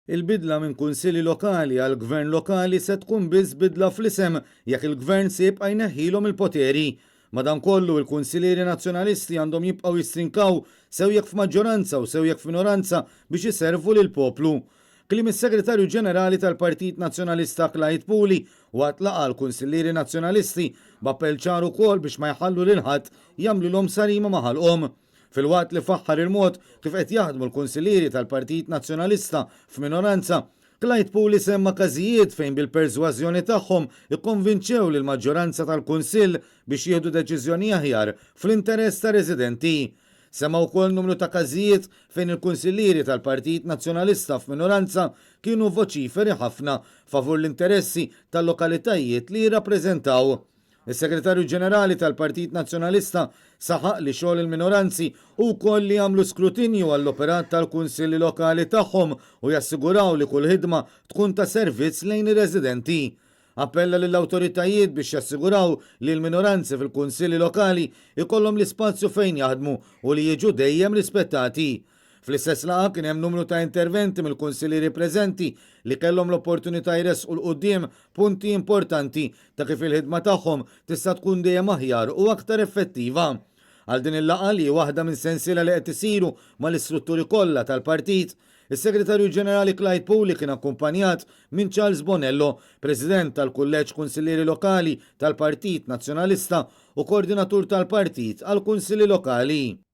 Il-bidla minn Kunsilli Lokali għal Gvern Lokali se tkun biss bidla fl-isem jekk il-Gvern se jibqa' jneħħilhom il-poteri. Madankollu, il-Kunsillieri Nazzjonalisti għandhom jibqgħu jistrinkaw sew jekk f'maġġoranza u sew jekk f'minoranza biex iservu lill-poplu. Kliem is-Segretarju Ġenerali tal-Partit Nazzjonalista Clyde Puli waqt laqgħa għall-Kunsillieri Nazzjonalisti b'appell ċar ukoll biex ma jħallu lil ħadd jagħmlilhom sarima ma' ħalqhom. Filwaqt li faħħar il-mod kif qed jaħdmu l-kunsillieri tal-Partit Nazzjonalista f'minoranza, Clyde Puli semma każijiet fejn bil-persważjoni tagħhom ikkonvinċew lill-maġġoranza tal-Kunsill biex jieħdu deċiżjoni aħjar fl-interess tar-residenti. Semma wkoll numru ta' każijiet fejn il-kunsillieri tal-Partit Nazzjonalista f'minoranza kienu voċiferi ħafna favur l-interessi tal-lokalitajiet li jirrappreżentaw. Is-Segretarju Ġenerali tal-Partit Nazzjonalista saħaq li xogħol il-minoranzi hu wkoll li jagħmlu skrutinju għall-operat tal-kunsilli lokali tagħhom u jassiguraw li kull ħidma tkun ta' servizz lejn ir-residenti. Appella lill-awtoritajiet biex jassiguraw li l-minoranzi fil-kunsilli lokali jkollhom l-ispazju fejn jaħdmu u li jiġu dejjem rispettati. Fl-istess laqgħa kien hemm numru ta' interventi mill-kunsillieri preżenti li kellhom l-opportunità jressqu 'l quddiem punti importanti ta' kif il-ħidma tagħhom tista' tkun dejjem aħjar u aktar effettiva. Għal din il-laqgħa li hi waħda minn sensiela li qed isiru mal-istrutturi kollha tal-partit, is-Segretarju Ġenerali Clyde Puli kien akkumpanjat minn Charles Bonello, President tal-Kulleġġ Kunsillieri Lokali tal-Partit Nazzjonalista u Koordinatur tal-Partit għall-Kunsilli Lokali.